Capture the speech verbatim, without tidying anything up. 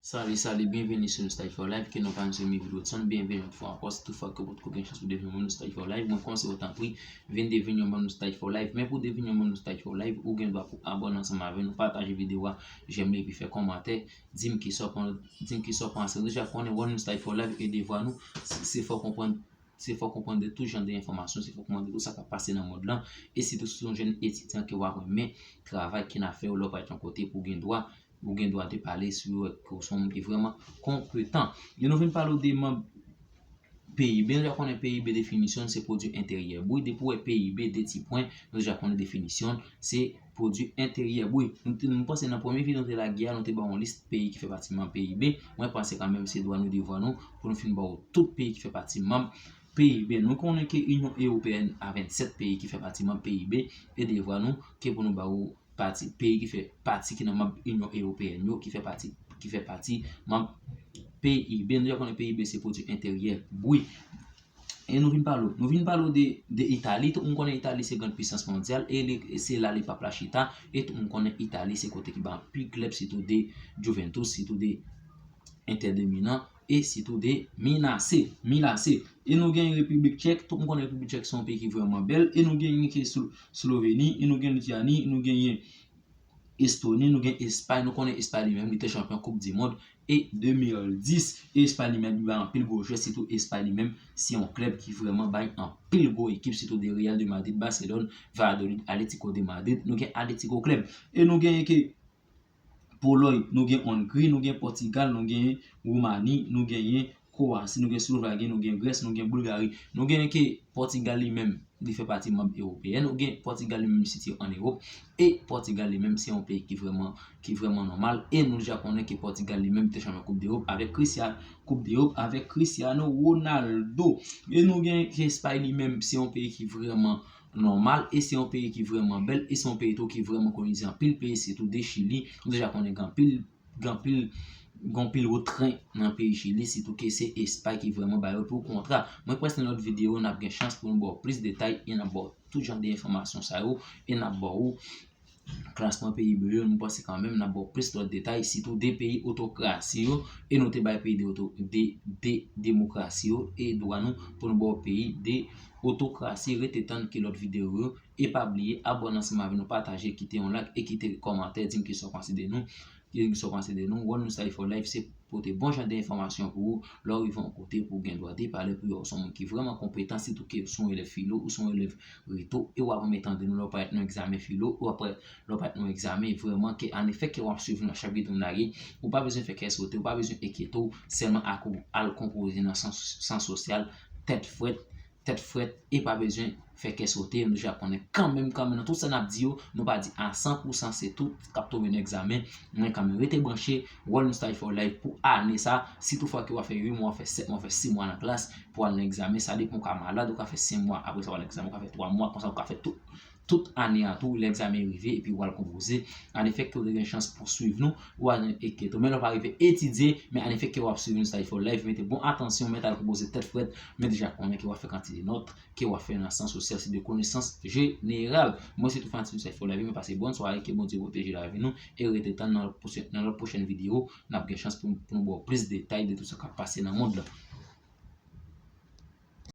Salut, salut, byenveni sou New Style for Life, ke non pa m se Mivil Rodson, byenveni yon fwa ankò, si tout fwa ke w potko gen chans pou devni yon manm New Style for Life, mwen konseye w tanpri, vin devni yon manm New Style for Life, men pou devni yon manm New Style for Life, ou gen dwa pou abòne ansanm avè nou, pataje videyo a, j'aime li epi fè kòmantè, di m kisa w pan-, di m kisa w panse, nou deja konnen, wè New Style for Life e devwa nou, se, se fè w konprann se fè w konprann de tout jan de enfòmasyon, se fè w konprann de tout sa k ap pase nan mond lan, e sitou si w se yon jèn etidyan ke w ap renmen travay ke n ap fè yo, lè w parèt yon kote pou w gen dwa, ou gen dwa de pale si w wè ke w se yon moun ki vrèman konpetan. E nou vin pale w de manm P I B, nou deja konnen P I B definisyon l se pwodui enteryè bri, depi w wè P I B de ti pwen, nou deja konnen definisyon l se pwodui enteryè bri. Nou te, nou panse nan premye videyo nou te lage a, nou te ba w yon lis peyi ki fè pati manm P I B. Mwen panse kanmenm se dwa nou, devwa nou, pou nou fin ba w tout peyi ki fè pati manm P I B. Nou konnen ke Inyon Ewopeyèn a vennsèt peyi ki fè pati manm P I B, e devwa nou ke pou nou ba w pati, peyi ki fè pati ki nan manm Inyon Ewopeyèn yo, ki fè pati, ki fè pati manm P I B. Nou deja konnen P I B se pwodui enteryè bri. E nou vin pale w, nou vin pale w de, de Itali. Tout moun konnen Itali se grann pisans mondyal, e li, se la li pap la chita, e tout moun konnen Itali se kote ki bay anpil klèb, sitou de Juventus, sitou de Inter de Milan, e sitou de Minase, Milase. E nou gen Repiblik Tchèk, tout moun konnen Repiblik Tchèk se yon peyi ki vrèman bèl, e nou gen ke Slo-, Sloveni, e nou gen Lityani, e nou genyen Estoni, nou gen Espay, nou konnen Espay li menm, li te chanpyon Koup di Mond, e de mil dis, e Espay li menm, li bay anpil gwo jwè, sitou Espay li menm, se yon klèb ki vrèman bay anpil gwo ekip, sitou de Real de Madrid, Barcelone, Valladolid, Atlético de Madrid, nou gen Atlético Club. E nou genyen ke Polòy, nou gen Ongri, nou gen Pòtigal, nou gen Woumani, nou genyen Kwowasi, nou gen Slovaki, nou gen Grès, nou gen Bilgari. Nou genyen ke Pòtigal li menm, li fè pati manm ewopeyèn, ou gen Pòtigal li menm li sitiye ann Ewòp, e Pòtigal li menm se yon peyi ki vrèman, ki vrèman nòmal, e nou deja konnen ke Pòtigal li menm te chanpyon Koup de Ewòp avèk Cristiano, Koup de Ewòp avèk Cristiano Ronaldo. E nou gen ke Espay li menm se yon peyi ki vrèman nòmal, e se yon peyi ki vrèman bèl, e se yon peyi tou ki vrèman kolonize anpil peyi, sitou de Chili, nou deja konnen gen anpil gen anpil, gen anpil wot tren nan peyi Chili, sitou ke se Espay ki vrèman ba yo pou kontra. Mwen panse nan lòt videyo, n ap gen chans pou nou ba w plis detay e n ap ba w tout jan de enfòmasyon sa yo, e n ap ba w klasman peyi bèl yo, nou panse kanmenm n ap ba w plis lòt detay, sitou de peyi otokrasi yo, e nou te bay peyi de oto-, de, de demokrasi yo, e dwa nou pou nou ba w peyi de otokrasi. Rete tann ke lòt videyo yo, e pa bliye abòne ansanm avè nou, pataje, kite yon like e kite kòmantè, di m kisa w panse de nou. Ki sa w panse de nou? Wòl nou Style for Life se pote bon jan de enfòmasyon pou ou. Lè w rive yon kote pou w gen dwa de pale, pou yo wè w se yon moun ki vrèman konpetan, sitou ke w se yon elèv filo, ou se yon elèv reto, e w ap renmen tande nou lè w parèt nan egzamen filo, ou ap, lè w parèt nan egzamen, vrèman ke anefè ke w ap swiv nou a chak videyo nou lage, ou pa bezwen fè kè sote, ou pa bezwen enkyete w, sèlman ak ou al konpoze nan sans, sans sosyal, tèt frèt, tèt frèt, e pa bezwen fè kè sote, nou deja konnen kanmenm, kanmenm, nan tout sa n ap di yo, nou pa di a san pou san se tout k ap tonbe nan egzamen, men kanmenm, rete branche, Wòl nou Style for Life pou ane sa, si toutfwa ke w ap fè uit mwa, w ap fè sèt mwa, w ap fè sis mwa nan klas pou al nan egzamen, sa depann, w ka malad, ou ka fè senk mwa, apre sa w al nan egzamen, ou ka fè twa mwa, konsa ou ka fè tout, tout ane a tou, lè egzamen rive, epi w al konpoze, anefè ke w te gen chans pou swiv nou, ou al nan enkyete w, men lè w pa rive etidye, men anefè ke w ap swiv nou Style for Life, mete bon atansyon, mèt al konpoze tèt frèt, men deja konnen ke w ap fè kantite nòt, ke w ap fè nan sans sosyal, se de konesans jeneral. Mwen se tou fanatik nou Style for Life, men pase bòn sware, ke Bondye pwoteje lavi nou, e rete tann nan lòt pwochèn, nan lòt pwochèn videyo, n ap gen chans pou, pou nou ba w plis detay de tout sa k ap pase nan mond lan.